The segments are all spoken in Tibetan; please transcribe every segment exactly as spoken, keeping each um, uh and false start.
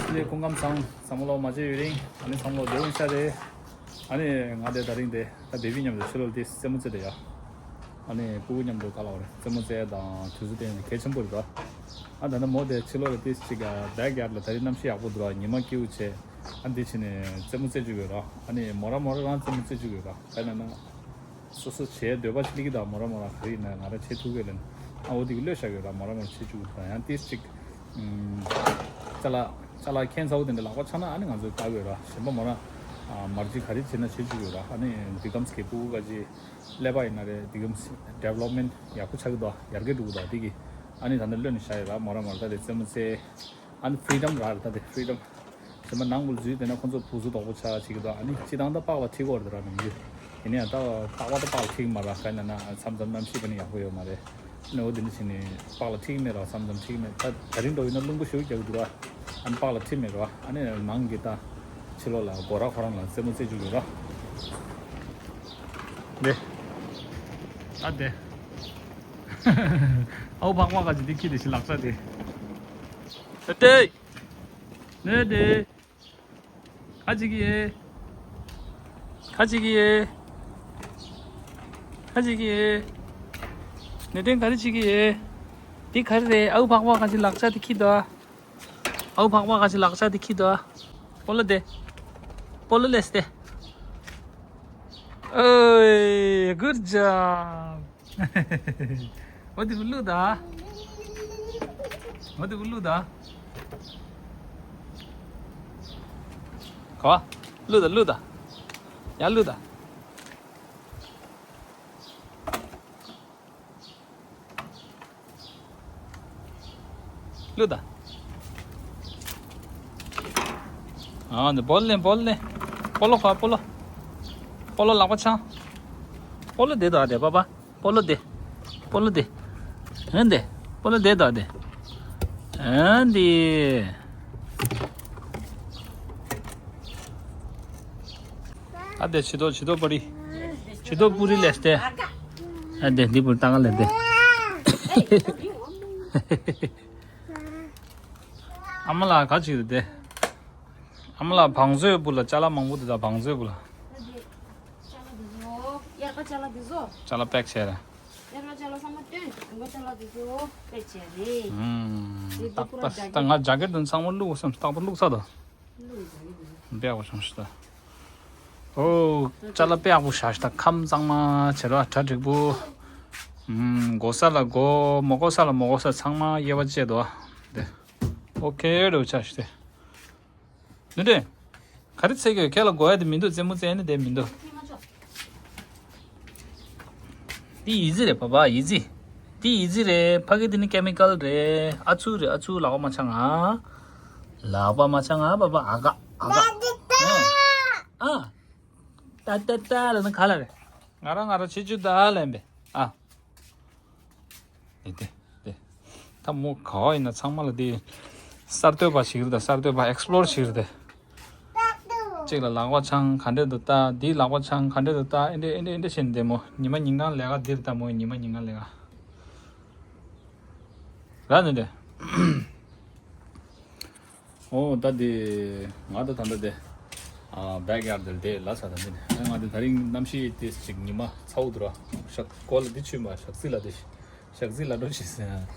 ལས་སྐུ་ཁམས་བཟང་། བསམ་བློ་མ་བྱས་ཡུན་རིང་། ཨ་ནི་བསམ་བློ་བདེ་བོ་ཤ་རེད། ཨ་ནི་ང་དེ་ད་རིང་དེ་ད་བེ་བི་མཉམ་དུ་ཕྱི་ལོགས་དེ་རྩེད་མོ་རྩེ་དེ་ཡ། ཨ་ནི་སྤུ་གུ་མཉམ་དུ་ག་ལ་བ་རེད། རྩེད་མོ་རྩེ་དང་དུས་ཚོད་དེ་གལ་ཆེན་པོ་རེད་ད། ཨ་ད་ནི་མོ་དེ་ཕྱི་ལོགས་ལ་དེ་ཅིག་བེག་ཡར་ལ་ད་རིང་གནམ་གཤིས་ཡག་པོ་འདུག་ར། ཉི་མ་སྐྱིད་པོ་བྱས། ཨ་འདི་ཕྱི་ནས་རྩེད་མོ་རྩེ་བཅུག་ཡོད་ར། ཨ་ནི་མོ་ར་མོ་ར་རང་རྩེད་མོ་རྩེ་བཅུག་ཡོད་ར། ག་ན་ན། སོ་སོ་བྱེད་འདོད་པ་ཞིག་སླེབས་ཀྱི་འདུག་མོ་ར་མོ་ར་ག་རེ་ཡིན་ན་ང་ར་བྱེད་ཐུབ་ཀྱི་ལན། ཨ་འོ་དེ་གི་གློད་བཞག་ཡོད་ར། མོ་ར་མོ་ར་བྱེད་བཅུག་གི་འདུག་ཡང་ཏིས་ཅིག་ཅ་ལག་ཅ་ལག་ཁྱད་མཚར་པོ་དེ་འདྲ་ལག་པ་འཆང་ན་ཨ་ནི་ང་ཚོས་བལྟ་གི་ཡོད་ར། གཞན་པ་མོ་ར་མར་གཅིག་ག་རེ་བྱེད་ན་བྱེད་བཅུག་ཡོད་ར། ཨ་ནི་འདི་གམ་སྐད་སྤུ་གུ་ག་ཅིག་ཀླད་པ་ཡིན་ན་རེད། འདི་གམ་ཌི་ཝེ་ལོབ་མེན་ཊི་ཡག་པོ་ཆགས་ཀྱི་འདུག་ཡར་རྒྱས་འགྲོ་གི་འདུག་དེ་གི་ཨ་ནི་ད་ནི་གློད་ནས་བཞག་ཡོད་ར། མོ་ར་མོ་ར་ད་དེ་རྩེད་མོ་རྩེ། ཨ་ནི་ཕི་རི་ཌམ་རག་རེད། ད་དེ་ཕི་རི་ཌམ། གཞན་པ་ནང་ལ་འཛུལ་བསྡད་ན་ཁོང་ཚོ་བུ་གཟུགས་དོག་པོ་ཆགས་བྱེད་ཀྱི་འདུག་ཨ་ནི་སྤྱི་བཏང་ད་པགས་ལ་ཁྲིད་དགོས་རེད་ར་ནམ་རྒྱུན། ཡིན་ན་ཡང་ད་རྟག་པར་ད་པགས་ལ་ཁྲིད་ཀྱི་མ་རེད། ག་ཡིན་ན་མཚམས་མཚམས་གནམ་གཤིས་པ་ནི་ཡག་པོ་ཡོད་མ་རེད། ཨ་ནི་འོ་དེ་འདྲ་བྱས་ནས་པགས་ལ་ཁྲིད་ཀྱི་མེད་ར། མཚམས་མཚམས་ཁྲིད་ཀྱི་མེད། ད་ད་རིང་འགྲོ་ཡིན་ན་རླུང་བུ་ཞེ་པོ་རྒྱག་གི་འདུག་ར། ཨ་ནི་པགས་ལ་ཁྲིད་མེད་ར། ཨ་ནི་ནང་གི་ད་ཕྱི་ལོགས་ལ་སྒོ་ར་ཁོ་རང་ལ་རྩེད་མོ་རྩེ་བཅུག་ཡོད་ར། དེ་ད་དེ་ཨའུ་ཕག་པ་ག་ཅིག་དེ་ཁྱི་དེ་ཞིག་ལག་ཆ་དེ། ཨ་ཏེ། ནེ་ཏེ། ཁ་ཅིག་གི་ཡེ། ཁ་ཅིག་གི་ཡེ། ཁ་ཅིག་གི་ཡེ། ནེ་ཏེ་ག་རེ་བྱེད་ཀྱི་ཡེ། འདི་ག་རེ་རེད། ཨའུ་ཕག་པ་ག་ཅིག་ལག་ཆ་དེ་ཁྱི་དོ། ཨའུ་ཕག་པ་ག་ཅིག་ལག་ཆ་དེ་ཁྱི་དོ། སྤོ་ལོ་དེ། སྤོ་ལོ་ལས་ཏེ། ཨོའི། Good job. འོ་དེ་བུ་བླུགས་ད། འོ་དེ་བུ་བླུགས་ད། ག་བ། བླུགས་ད་བླུགས་ད། ཡར་བླུགས་ད། བླུགས་ད། ཨ་འདི་སྤོ་ལོ་ལེན། སྤོ་ལོ་ལེན། སྤོ་ལོ་ག་བ། སྤོ་ལོ། སྤོ་ལོ་ལག་པ་འཆང་། སྤོ་ལོ་དེ་དོ་ཨ་དེ་པ་པ། སྤོ་ལོ་དེ། སྤོ་ལོ་དེ། ཨ་འདི། སྤོ་ལོ་དེ་དོ་ཨ་དེ། ཨ་འདི། ཨ་དེ་བྱི་དོ་བྱི་དོ་པོ་རི། བྱི་དོ་པོ་རི་ལས་ཏེ། ཨ་དེ་འདི་པུར་ཏང་ལས་ཏེ། ཨ་མ་ལགས་ག་ཅིག་རེད་དེ། ཨ་མ་ལགས་བང་མཛོད་པུ་ལ་ཅ་ལག་མང་པོ་འདུག་ད་བང་མཛོད་པུ་ལ། ཅ་ལག་དེ་ཚོ། དབྱར་ཁ་ཅ་ལག་དེ་ཚོ། ཅ་ལག་པེག་བྱས་རེད། དབྱར་ཁ་ཅ་ལག་ཚང་མ་སྟོན། དགུན་ཁ་ཅ་ལག་དེ་ཚོ་པེག་བྱས་རེད། ཨུམ། དེ་ཏག་ཏག་ད་ང་ཇ་ཀེ་ཊི་དེ་ཚང་མ་བླུགས་སམ་ཏག་ཏག་བླུགས་ཚར་ད། བླུགས་ཡོད་ད་ཡོད་ད་ཡོད། དཔེ་ཡག་པོ་བྱུང་ཤག་ད། ཨོ། ཅ་ལག་དཔེ་ཡག་པོ་བཞག་ཤག་ད། ཁམས་གཙང་མ་བྱས་ར་གྲ་འགྲིག་པོ། ཨུམ། དགོས་ས་ལ་དགོས། མ་དགོས་ས་ལ་མ་དགོས་ས་ཚང་མ་དབྱེ་བ་བཅད་དོ། དེ། ཨོ་ཁེ་རེད་ཆ་ཤི་དེ། ནུ་ཏེ། ག་རེ་འཚོལ་གྱི་ཡོད། ཁྱེད་ལ་དགོས་ཡ་དེ་མི་འདུག་རྩེད་མོ་རྩེ་ནི་དེ་མི་འདུག་འདི་ཡི་ཙི་རེད་པ་པ། ཡི་ཙི། འདི་ཡི་ཙི་རེད། ཕ་གི་འདི་ནི་ཀེ་མི་ཀལ་རེད། ཨ་ཚུ་རེད། ཨ་ཚུ་ལག་པ་མ་འཆང་ང་། ལག་པ་མ་འཆང་ང་པ་པ། ཨ་ག་ཨ་ག་ཨ། ཏ་ཏ་ཏ་ལ་ནི་ག་ལ་རེད། ང་རང་ང་རང་བྱེད་རྒྱུ་ད་ལན་པས་ཨ། དེ་དེ་དེ། ད་མོ་ག་བ་ཡིན་ན་ཚང་མ་ལ་དེ་གསར་གཏོད་པ་ཞིག་རེད་ད། གསར་གཏོད་པ་ཨེག་སི་པོ་ལོར་ཞིག་རེད་དེ། གཅིག་ལ་ལག་པ་འཆང་ག་འདྲས་འདུག་ལྟ། འདིའི་ལག་པ་འཆང་ག་འདྲས་འདུག་ལྟ། ཨེ་འདྲས་ཨེ་འདྲས་ཨེ་འདྲས་བྱས་ནས་བསྡད། མོ་ཉི་མ་ཉིན་གང་ལས་ཀ་འདིར་ལྟ། མོའི་ཉི་མ་ཉིན་གང་ལས་ཀ་ར་ནི་འདྲས། ཨོ་ད་དེ་ང་ད་ད་ལྟ་དེ་ཨ་བེག་ཡར་དེར་བསྡད་ལ་ས་ད་འདི་ནས་ང་དེ་ད་རིང་གནམ་གཤིས་དེ་ཅིག་ཉི་མ་ཚ་བོ་འདུག་ར། ཞག་གོ་ལ་འདི་ཆུ་མ་ཞག་རྩི་ལ་དེ་ཞག་རྩི་ལ་འགྲོ་ཆེ་ཟེར།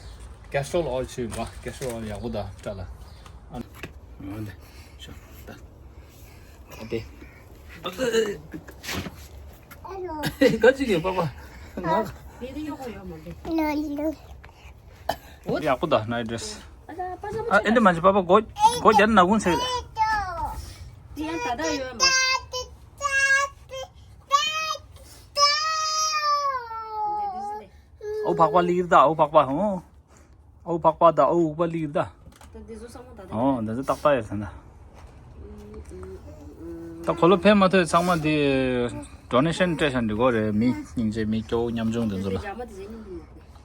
ཀེ་སི་ཊོར་ཨོལ་ཆུ་མ་ཀེ་སི་ཊོར་ཨོལ་ཡག་པོ་ད་སྐྲ་ལ། ཨ་འདི་ཞག་ད་ཨ་དེ་ག་ཅིག་ཡོད་པ་པ་ང་ཡག་པོ་ད་ནའི་ཌི་རེ་སི། ཨ་ཨེ་འདི་མ་ཅི་པ་པ་སྒོ་སྒོ་རྒྱབ་ན་གུང་ཚེ། དེ་ཡང་ད་ལྟ་ཡོད་མ། ཨོ་ཕག་པ་ལིར་ད་ཨོ་ཕག་པ་ཧོ། ཨོ་ཕག་པ་ད་ཨོ་འུག་པ་ལིར་ད། ད་འདི་ཚོ་ཚང་མ་ད་ལྟ་ཨོ་འདི་ཚོ་ཏག་ཏག་ཡོད་ཟེར་ན། ད་གོ་ལོ་ཕན་མ་ཐོས་ཚང་མ་འདི་ཌོ་ནེ་ཤན་སྤྲད་བཞག་འགྲིག་གོ་རེད། མི་སྙིང་རྗེ་མི་སྐྱོ་བོ་ཉམ་ཆུང་དེ་ཚོ་ལ།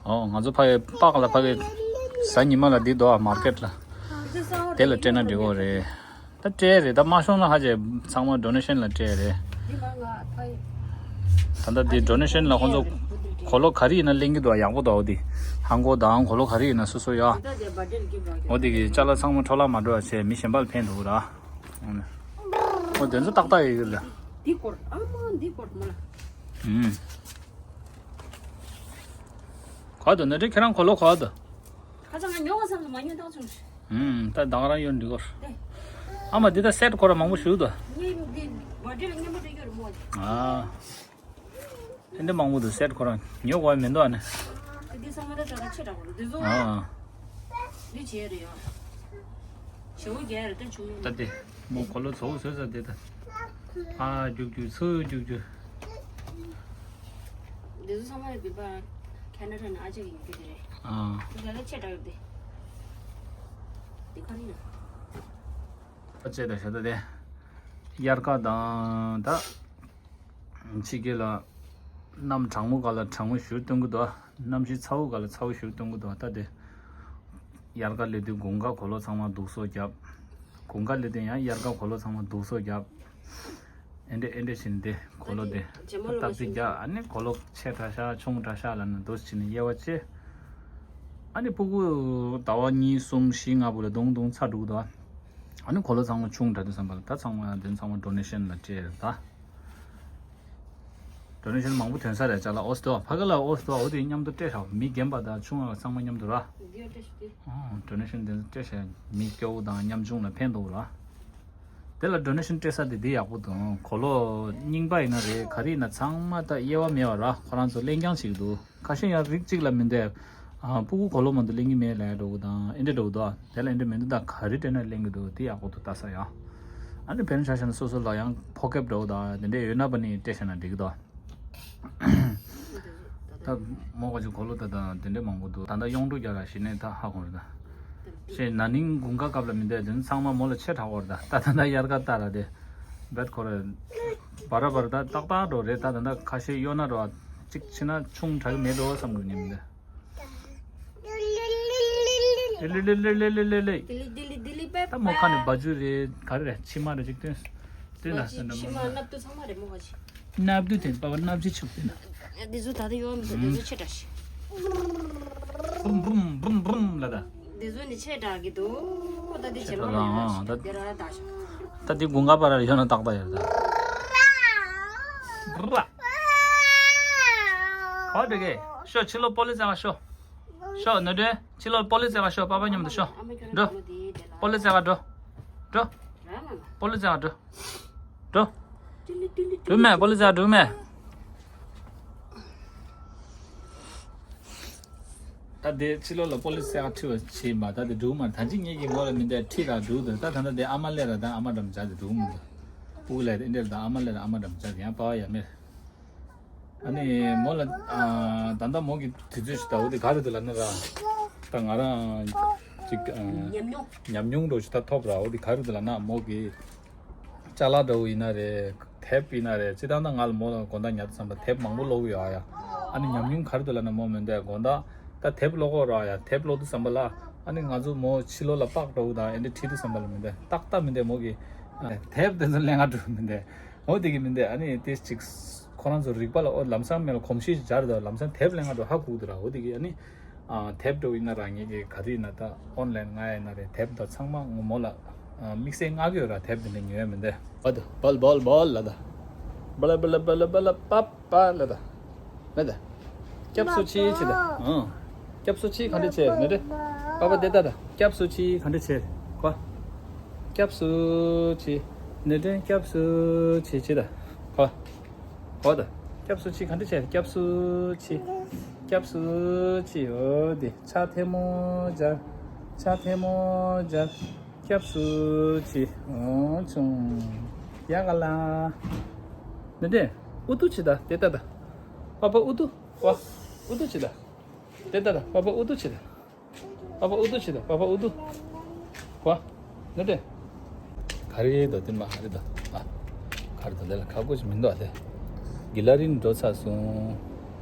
ཨོ་ང་ཚོ་ཕ་གི་པགས་ལ་ཕ་གི་གཟའ་ཉི་མ་ལ་འདི་འདུག་ཨ་མར་ཀེ་ཊི་ལ། དེ་ལ་སྤྲད་ན་འགྲིག་གོ་རེད། ད་སྤྲད་རེད། ད་མ་ཤོང་ན་ཧ་ཅེ་ཚང་མ་ཌོ་ནེ་ཤན་ལ་སྤྲད་རེད། ད་ལྟ་འདི་ཌོ་ནེ་ཤན་ལ་ཁོང་ཚོ་གོ་ལོ་ག་རེ་ཡིན་ན་ལེན་གི་འདུག་ཨ། ཡག་པོ་འདུག་ཨ་འདི། ཧང་གོ་དང་གོ་ལོ་ག་རེ་ཡིན་ན་སོ་སོ་ཡ། འོ་དེ་གི་ཅ་ལག་ཚང་མ་འཕྲོ་བརླག་མ་འགྲོ་བ་བྱས་མི་གཞན་པ་ལ་ཕན་འདུག་ར། འོ་དེ་ཚོ་ཏག་ཏག་ཡོད་གི་ལ། འདི་སྐོར་ཨ་མ་འདི་སྐོར་མོ་ལ། ཨུམ། ག་དུ་ནི་རེ་ཁྱེད་རང་གོ་ལོ་ག་དུ། ཁ་ཚང་ང་ཉོ་ག་བསམ་སོང་མ་ཉོ་ཐག་ཆོད། ཨུམ། ད་དང་རང་ཡོད་འདི་སྐོར། ཨ་མ་འདི་ད་སེ་ཊི་ཁོ་ར་མང་པོ་ཞུ་དུ། ངས་འདི་བ་འདྲེ་ལ་མཉམ་པོ་སྤྲད་རྒྱུ་རེད་མོ། ཨ། དེ་འདྲ་མང་པོ་འདུག་སེ་ཊི་ཁོ་རང་ཉོ་དགོས་མི་འདུག་ཨ་ནི། དེ་ཚང་མ་ད་ད་ད་ཆེ་དྲགས་པ་རེད་འདི་ཚོ། ཨ། འདི་བྱས་རེད་ཡ། ཞེ་བོ་རྒྱས་རེད་ད་བྱུང་ཡོད། ད་དེ་མོ་གོ་ལོ་ཚོ་བཟོས་ས་དེ་ད། ཨ་རྒྱུག་རྒྱུག་ཚུར་རྒྱུག་རྒྱུག་འདི་ཚོ་ཚང་མ་ཡི་བི་པ་ཁེ་ན་ཌ་ནས་ཨ་ཅག་གི་ཡི་གེ་དེ་རེད། ཨ། འདི་ལ་ཆེ་དྲགས་ཡོད་དེ། འདི་ག་རེ་ཡིན། ཨ་ཅེ་ད་ཤ་ད་དེ། དབྱར་ཁ་དང་ད། ཕྱི་རྒྱལ་ལ་གནམ་གྲང་མོ་སྒང་ལ་གྲང་མོ་ཞུ་སྟོན་གི་འདུག་གནམ་གཤིས་ཚ་བོ་སྒང་ལ་ཚ་བོ་ཞུ་སྟོན་གི་འདུག་ད་དེ་དབྱར་ཁ་སླེབས་དུས་དགུན་ཁ་གོ་ལོ་ཚང་མ་སྡུག་སོ་བརྒྱབ། དགུན་ཁ་སླེབས་དུས་ཡང་དབྱར་ཁ་གོ་ལོ་ཚང་མ་སྡུག་སོ་བརྒྱབ། ཨེ་འདྲ་ཨེ་འདྲ་བྱས་ནས་དེ་གོ་ལོ་དེ་རྗེས་མ་ལོ་སྟབས་བདེ་མ་རྒྱག་ཨ་ནི་གོ་ལོ་ཆེ་དྲགས་ཤག་ཆུང་དྲགས་ཤག་ལབ་ནས་འདུག་སེ་བྱས་ནས་དབྱེ་བ་ཕྱེ། ཨ་ནི་ཕྲུ་གུ་ཟླ་བ་གཉིས་གསུམ་བཞི་ལྔ་བར་ལ་རྡུང་རྡུང་ཚ་འགྲོ་གི་འདུག་ཨ་ནི་གོ་ལོ་ཚང་མ་ཆུང་དྲགས་དུས་ཙམ་པ་ལ་ད་ཚང་མ་དེ་ཚང་མ་ཌོ་ནེ་ཤན་ལ་སྤྲད་རེད་ད། ཌོ་ནེ་ཤན་མང་པོ་ཐོན་ས་རེད་ཅ་ལག་ཨོ་སྟོ་ཕ་གི་ལ་ཨོ་སྟོ་འོ་དེ་མཉམ་དུ་སྤྲད་ཤག་མི་རྒན་པ་དང་ཆུང་བ་ཚང་མ་མཉམ་དུ་ར། འདི་ཡོད་སྤྲད་ཤག་དེ། ཨོ་ཌོ་ནེ་ཤན་དེ་ཚོ་སྤྲད་ཤག་མི་སྐྱོ་བོ་དང་ཉམ་ཆུང་ལ་ཕན་ཐོགས་ར། དེ་ལ་ཌོ་ནེ་ཤན་སྤྲད་ས་དེ་འདི་ཡག་པོ་འདུག་གོ་ལོ་རྙིང་པ་ཡིན་ན་རེད་ག་རེ་ཡིན་ན་ཚང་མ་ད་དབྱེ་བ་མེད་པ་ར་ཁོ་རང་ཚོ་ལེན་རྐྱང་བྱེད་ཀྱི་འདུག་ཁ་ཤས་ཡང་རིགས་གཅིག་ལ་མི་འདོད། ཨ་ཕྲུ་གུ་གོ་ལོ་མ་གཏོགས་ལེན་གྱི་མེད་ལབ་འགྲོ་གི་དང་ཨེ་འདྲ་འགྲོ་གི་འདུག་དེ་ལ་ཨེ་འདྲ་མི་འདུག་ད་ག་རེ་སྤྲད་ན་ལེན་གྱི་འདུག་དེ་ཡག་པོ་འདུག་ལྟ་ས་ཡང་། ཨ་ནི་དཔེར་ན་ཆ་བཞག་ན་སོ་སོ་ལ་ཡང་ཕོ་ཁེབས་འགྲོ་གི་དང་དེ་འདྲ་ཡོད་ན་པ་ནི་སྤྲད་བཞག་ན་འགྲིག་གི་འདུག་ད་མོ་ག་ཅིག་གོ་ལོ་ད་དང་དེ་འདྲ་མང་པོ་འདུག་ད་ལྟ་གཡུང་དྲུང་རྒྱ་གར་གཞི་ནས་ད་ཧ་གོ་རེད་ད། ཞེས་ན་ནིང་དགུན་ཁ་སྐབས་ལ་མི་འདོད་དོན་ཚང་མ་མོ་ལ་ཆེ་དྲགས་པ་རེད་ད་ད་ད་ད་དབྱར་ཁ་ལྟ་ར་དེ། བེད་ཁོ་ར། བ་ར་བ་ར་ད་ཏག་ཏག་འགྲོ་རེད་ད་ད་ད་ཁ་ཤས་གཡོ་ན་ར་གཅིག་ཕྱིན་ན་ཆུང་དྲགས་མེད་འགྲོ་བསམ་གི་ཉིན་འདི། ལི་ལི་ལི་ལི་ལི་ལི། ལི་ལི་ལི་ལི་ལི་ལི། ད་མོ་ཁ་ནས་བ་ཇུ་རེད་ག་རེ་རེད་ཕྱི་མ་རེད་ཅིག་སྟོན། སྟོན་ན་སྟོན་ན་མོ་ཁ་ནས། སྣབས་དུ་ཚང་མ་རེད་མོ་ཁ་ཅིག་སྣབས་དུ་དེ་པ་པ་སྣབས་ཅི་ཆུག་སྟོན་ན། འདི་ཚོ་ད་ལྟ་ཡོད་མི་འདུག་འདི་ཚོ་ཆེ་དྲགས་ཤིག་བུམ་བུམ་བུམ་བུམ་ལ་ད། འདི་ཚོ་ནི་ཆེ་དྲགས་ཀྱི་འདུག་ད་འདི་ཆེ་རྗེས་མ་ལ་ཡོད་ཤིག་ད་འདི་ར་ད་ཤོག་ད་འདི་དགུན་ཁ་པ་ར་ཡོད་ན་ཏག་ཏག་ཡོད་ད། ར། ག་འགྲོ་གི་ཤོག་ཕྱི་ལོགས་པོ་ལི་ཙེ་ག་ཤོག་ཤོག་ནོར་སྒྲོན་ཕྱི་ལོགས་པོ་ལི་ཙེ་ག་ཤོག་པ་པ་མཉམ་དུ་ཤོག་འགྲོ། པོ་ལི་ཙེ་ག་འགྲོ། འགྲོ། པོ་ལི་ཙེ་ག་འགྲོ། འགྲོ། འགྲོ་མེད་པོ་ལི་ཙེ་ག་འགྲོ་མེད། ད་དེ་ཕྱི་ལོགས་ལ་པོ་ལི་ཙེ་ག་ཁྲིད་པ་བྱེད་མ་ད་དེ་འགྲོ་མ་ད་ཅི་ངེད་ཀྱི་ངོ་ལ་མི་འདས་ཁྲིད་ར་འགྲོ་དོ་ད་ད་ད་དེ་ཨ་མ་ལས་ར་ད་ཨ་མ་འགྲམ་བྱ་དེ་འགྲོ་མི་འདུག་ཕྲུ་གུ་ལས་དེ་འདྲ་ད་ཨ་མ་ལས་ར་ཨ་མ་འགྲམ་བྱ་དེ་ཡང་པ་བ་ཡ་མེད། ཨ་ནི་མོ་ལ་ཨ་ད་ལྟ་མོ་གི་དུས་ཚོད་ཞིག་ད་འོ་དེ་ག་རེ་འདུག་ལབ་ན་ར། ད་ང་རང་ཅིག་ཨ་ཉམས་མྱོང་ཉམས་མྱོང་འདྲ་ཞིག་ད་ཐོབ་ར་འོ་དེ་ག་རེ་འདུག་ལབ་ན་མོ་གི་ཅ་ལག་འདྲ་བོ་ཡིན་ན་རེད་དེབ་ཡིན་ན་རེད་སྤྱིར་བཏང་ད་ང་ལ་མོ་ལ་དགོང་དག་ཉལ་དུས་ཙམ་པ་དེབ་མང་པོ་ཀློག་གི་ཡོད་ཨ་ཡ། ཨ་ནི་ཉམས་མྱོང་ག་རེ་འདུག་ལབ་ན་མོ་མི་འདུག་དགོང་དག་ད་དེབ་ཀློག་གོ་ར་ཨ་ཡ་དེབ་ཀློག་དུས་ཙམ་པ་ལ་ཨ་ནི་ང་ཚོ་མོ་ཕྱི་ལོགས་ལ་པགས་འདྲ་བོ་དང་ཨེ་འདྲ་ཁྲིད་དུས་ཙམ་པ་ལ་མི་འདུག་ཏག་ཏག་མི་འདུག་མོ་གི་ཨ་དེབ་དེ་ཚོ་ལེན་ག་འགྲོ་མི་འདུག་འོ་དེ་གི་མི་འདུག་ཨ་ནི་དེ་ཅིག་ཁོ་རང་ཚོ་རིག་པ་ལ་འོ་ལམ་སང་མེད་ལ་གོམས་གཤིས་ཤིག་སྦྱར་དང་ལམ་སང་དེབ་ལེན་ག་འགྲོ་ཧ་གོ་གི་འདུག་ར། འོ་དེ་གི་ཨ་ནི་ཨ་དེབ་འགྲོ་ཡིན་ན་རང་ཉིད་ཀྱི་ག་རེ་ཡིན་ན་ད་ཨོན་ལན་ང་ཡིན་ན་རེད་དེབ་དང་ཚང་མ་ངོ་མོ་ལ་ཨ་དམིགས་བསལ་མངགས་ཀྱི་ཡོད་ར། དེབ་དེ་འདྲ་ཉོ་ཡ་མི་འདུག་བ་དུ་བལ་བལ་བལ་ལ་ད་བལ་བལ་བལ་བལ་བལ་པ་པ་ལ་ད། མེད་ད། སྐྱབས་སུ་མཆི་ཆི་ད། ཨང་། སྐྱབས་སུ་མཆི་ག་འདྲ་བྱས་ནི་རེད། པ་པ་དེ་ད་ད། སྐྱབས་སུ་མཆི་ག་འདྲ་བྱས་གོ། སྐྱབས་སུ་མཆི། ནི་དྲན་སྐྱབས་སུ་མཆི་ཆི་ད། གོ། གོ་ད། སྐྱབས་སུ་མཆི་ག་འདྲ་བྱས་སྐྱབས་སུ་མཆི། སྐྱབས་སུ་མཆི་འོ་དེ་ཕྱག་ཐལ་མོ་སྦྱར། ཕྱག་ཐལ་མོ་སྦྱར། སྐྱབས་སུ་མཆི། འོ་ཆུང་། ཡ་ག་ལ། ནི་དྲན་ཨུ་ཏུ་ཆི་ད་དེ་ད་ད། པ་པ་ཨུ་ཏུ། བ། ཨུ་ཏུ་ཆི་ད། དེ་ལྟ་ད་པ་པ་ཨུ་ཏུ་ཆི་ད། པ་པ་ཨུ་ཏུ་ཆི་ད་པ་པ་ཨུ་ཏུ། བ། ནི་དྲན། ག་རེ་ཡིན་ད་དེ་མ་ག་རེ་ད། ཨ། ག་རེ་ད་དེ་ལ་ཁག་པོ་ཞིག་མི་འདུག་ཨ་དེ། གི་ལ་རི་ནི་འགྲོ་ཚར་སོང་།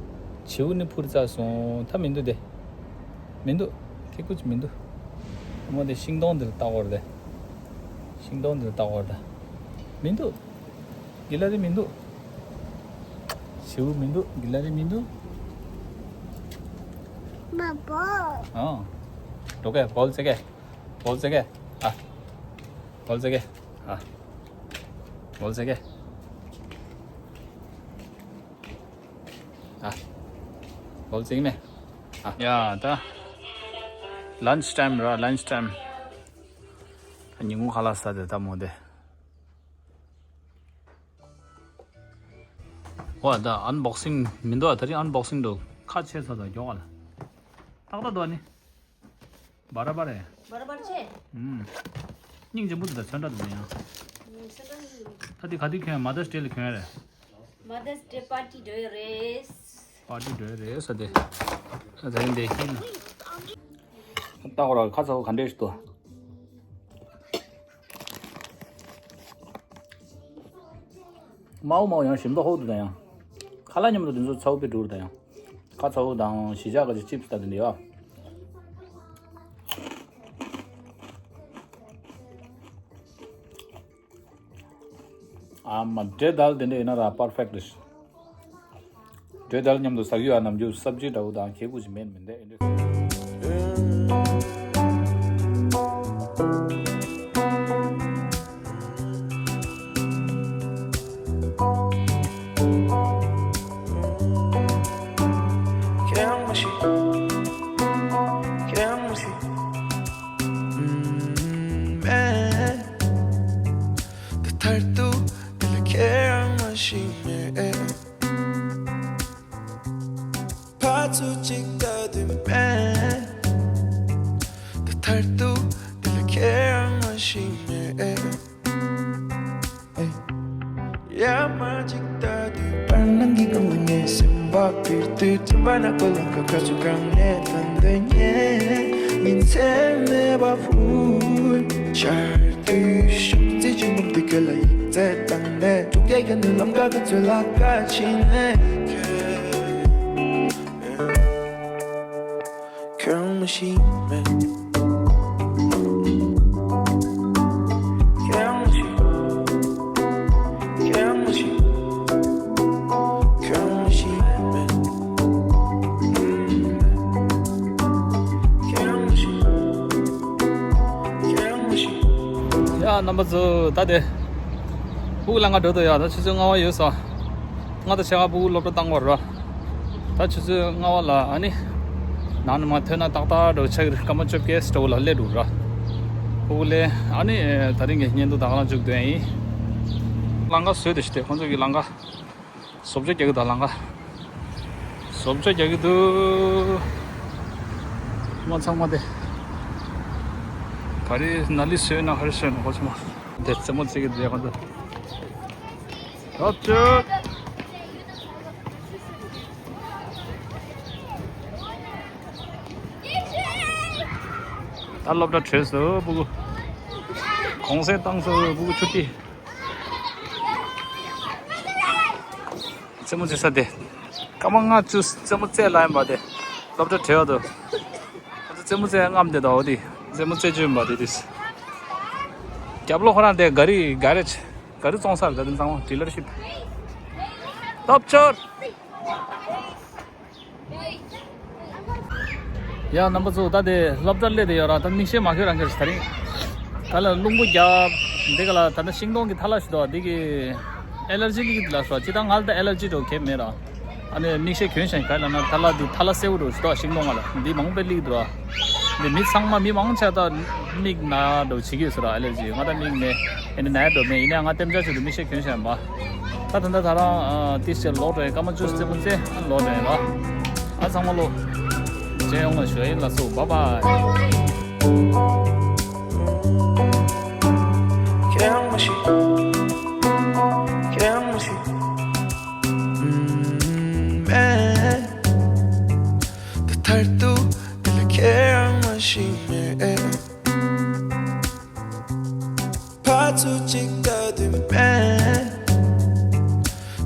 བྱིའུ་ནི་འཕུར་ཚར་སོང་། ད་མི་འདུག་དེ། མི་འདུག་ཁག་པོ་ཞིག་མི་འདུག་ཨ་མ་དེ་ཤིང་སྡོང་འདིར་ལྟ་དགོས་རེད་དེ། ཤིང་སྡོང་འདིར་ལྟ་དགོས་རེད་ད། མི་འདུག་གི་ལ་རི་མི་འདུག་བྱིའུ་མི་འདུག་གི་ལ་རི་མི་འདུག་མ་བོ། ཨོ། འགྲོ་གི་བོལ་ཙེ་གི། བོལ་ཙེ་གི། ཨ། བོལ་ཙེ་གི། ཨ། བོལ་ཙེ་གི། ཨ། བོལ་ཙེ་གི་མེ། ཨ། ཡ་ད། ལན་ཆི་ཊའིམ་ར་ལན་ཆི་ཊའིམ། ད་ཉིན་གུང་ཁ་ལག་ཟ་དེ་ད་མོ་དེ། ཨོ་ད་ཨན་བོག་སིང་མི་འདུག་ད་རིང་ཨན་བོག་སིང་འགྲོ་ཁ་ཆེ་ས་ད་མགྱོགས་ལ། ཏག་ཏག་འདུག་ཨ་ནི། བར་བར་རེད། བར་བར་ཆེ། ཨུམ། སྙིང་རྗེ་པོ་འདུག་ད་ཚོན་ཁྲ་འདུག་ཡང་། ཨུམ་ཚོན་ཁྲ་འདུག་ད་དེ་ག་དུས་གྱོན་མ་དར་སི་ཌེ་ལ་གྱོན་རེད། མ་དར་སི་ཌེ་པར་ཊི་འགྲོ་ཡོད་རེད། པར་ཊི་འགྲོ་ཡོད་རེད་ས་དེ། ད་ད་རིང་དེ་ཤིན། ལྟ་གོ་ར་ཁ་ཚ་བོ་ག་འདྲས་ཤིག་འདུག་མའོ་མའོ་ཡང་ཞིམ་མདོག་ཧོག་ཏུ་དང་ཡང་། ཁ་ལག་མཉམ་དུ་དེ་ཚོ་ཚ་བོ་པའི་འགྲུར་དང་ཡང་། ཁ་ཚ་བོ་དང་གཞིས་ཆགས་ཀ་ཅིག་ཅིབ་སི་ལྟ་དུ་འདི་ཡོད། ཨ་མ་འབྲས་དལ་དེ་འདྲ་ཡིན་ན་ར་པར་ཕེག་རེད། འབྲས་དལ་མཉམ་དུ་ཟ་རྒྱུ་ཡ་ནམ་རྒྱུན་སབ་ཇི་འདྲ་བོ་དང་ཁེ་གུ་ཅིག་མེད་མི་འདས་ཨེ་འདྲ། ད་མཐར་ཐུག་འདི་ལ་ཁྱེད་རང་མ་ཤེས་མེད། ཕར་ཚུར་གཅིག་ལྟ་དུས་མེད། ད་མཐར་ཐུག་འདི་ལ་ཁྱེད་རང་མ་ཤེས་མེད། ཡར་མར་གཅིག་ལྟ་དུས་བར་སྣང་གི་སྒང་ལ་ངའི་སེམས་པ་འཁྱེར་དུས་ཙམ་པ་ན་ཁོ་ལང་ཀ་ཁ་ཚུར་གང་ནས་ད་འདི་ཉལ་ཉིན་མཚན་མེད་པ་ཕུལ། ཆར་དུས་ཤུགས་རྩེ་ཆེན་པོ་འདི་ག་ལ་ཡིག་ཚད་བཏང་ནས་ཐུག་རྒྱལ་གྱི་ནི་ལམ་ཁ་ག་ཚོད་ལ་ཁ་ཕྱིན་ནས། ཁྱོད་མ་ཤེས་མེད། ཁྱོད་མ་ཤེས། ཁྱོད་མ་ཤེས། ཁྱོད་མ་ཤེས་མེད། ཁྱོད་མ་ཤེས། ཁྱོད་མ་ཤེས། ཡ་རྣམ་པ་ཚོ་ད་དེ། སྤུ་གུ་ལང་ཀ་འགྲོ་འདུག་ཡ། ད་ཆུ་ཚོད་ལྔ་པ་ཡོལ་སོང་། ང་དང་ཆེ་ཁ་སྤུ་གུ་སློབ་གྲྭ་བཏང་བར་ར། ད་ཆུ་ཚོད་ལྔ་པ་ལ་ཨ་ནི། ནང་ནས་མར་ཐོན་ན་ཏག་ཏག་འགྲོ་ཆགས་ཀྱི་རེད། སྐར་མ་བཅོ་བརྒྱད་འགྲོ་ལ་སླེབས་འགྲོ་ར། སྤུ་གུ་ལས་ཨ་ནི་ད་རིང་གི་བརྙན་ཐུང་ད་ག་རང་མཇུག་སྡོད་ཡིན། ལང་ཀ་བཟོས་དེ་ཞིག་དེ་ཁོང་ཚོ་གི་ལང་ཀ། བཟོ་བཅོས་རྒྱག་གི་འདུག་ལང་ཀ། བཟོ་བཅོས་རྒྱག་གི་འདུག་མ་ཚང་མ་དེ། ག་རེ་ནཱ་ལི་བཟོས་ན་ག་རེ་བཟོས་ན་ཁོ་ཚང་མ། དེ་རྩེད་མོ་རྩེ་གི་འདུག་ཡ་ཁོ་ཚོ། ཐོབ་བཅུག་ད་སློབ་གྲྭ་གྲོལ་སོང་སྤུ་གུ། གུང་སེང་བཏང་སོང་སྤུ་གུ་ཆུ་ཏི། རྩེད་མོ་རྩེ་ས་དེ། སྐར་མ་ལྔ་བཅུ་རྩེད་མོ་རྩེ་ལ་ཡིན་པ་དེ། སློབ་གྲྭ་གྲོལ་འདུག་ཁོ་ཚོ་རྩེད་མོ་རྩེ་རྔམ་དེ་དང་འོ་དེ། རྩེད་མོ་རྩེ་རྒྱུ་ཡིན་པ་དེ་དེ། རྒྱབ་ལོགས་ཁོ་རང་དེ་ག་རི་ག་རེ་ག་རི་བཙོང་ས་རེད་ད་དེ་ཚང་མ་ཌི་ལར་ཤིབ། སྟོབས་འབྱོར། ཡ་རྣམ་པ་ཚོ་ད་དེ་སློབ་གྲྭ་སླེབས་དེ་ཡོད་ར། ད་མིག་ཤེལ་མ་གྱོན་རང་གྱོན་ཞིག་ད་རིང་། ད་ལ་རླུང་བུ་རྒྱབ་འདི་ག་ལ་ད་ནི་ཤིང་སྡོང་གི་ཐ་ལ་ཞིག་འདུག་འདི་གི་ཨེ་ལར་ཇི་ལི་གི་ལ་སོ་ཅི་ད་ང་ལ་ད་ཨེ་ལར་ཇི་འགྲོ་གེབ་མེད་ར། ཨ་ནི་མིག་ཤེལ་གྱོན་ཞིང་ག་ལ་ན་ཐ་ལ་འདི་ཐ་ལ་སེ་བོ་འགྲོ་ཞིག་འདུག་ཤིང་སྡོང་ག་ལ་འདི་མང་པོ་སླེབས་འདུག་ར། འདི་མི་ཚང་མ་མི་མང་ཆེ་ད་མིག་ན་འགྲོ་བྱེད་ཀྱི་ཡོད་ས་ར། ཨེ་ལར་ཇི་ང་ད་མིག་ནས་ཨེ་ནི་ན་འགྲོ་མེད་ཡིན་ནའང་ང་ལྟེམ་ཆ་ཆེད་དུ་མིག་ཤེལ་གྱོན་ཞིང་པ། ད་ད་ད་ད་རང་ཏི་ཤ་ལོག་རེད། སྐར་མ་བཅུ་རྩེ་ཕུན་ཚེ་ལོག་རེད་ལ། ཨ་ཚང་མ་ལོ། རྗེས་ཡོང་ལ་ཞུ་ཡིན་ལ་སོ། བ་བ། ཁྱེད་རང་མ་ཤི། ཁྱེད་རང་མ་ཤི། ཨུམ། མེད། ད་མཐར་ཐུག་འདི་ལ་ཁྱེད་རང་མ་ཤི་མེད། ཕར་ཚུར་གཅིག་ལྟ་དུས་མེད།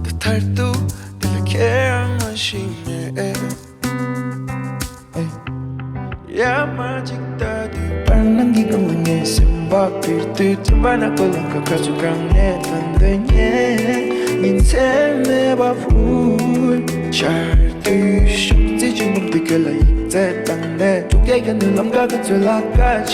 ད་མཐར་ཐུག་འདི་ལ་ཁྱེད་རང་མ་ཤི་མེད། ཡར་མར་གཅིག་ལྟ་དུས་བར་སྣང་གི་སྒང་ལ་ངའི་སེམས་པ་འཁྱེར་དུས་ཙམ་པ་ན་ཁོ་ལང་ཀ་ཁ་ཚུར་གང་ནས་ད་འདི་ཉལ་ཉིན་མཚན་མེད་པ་ཕུལ། ཆར་དུས་ཤུགས་རྩེ་ ཆེན་པོ་འདི་ཁྱོད་ལ་ཡིག་ཚད་བཏང་ནས། དྲུག་བརྒྱའི་ག་ནས་ལམ་ཁ་ག་ཚོད་ལ་ཁ།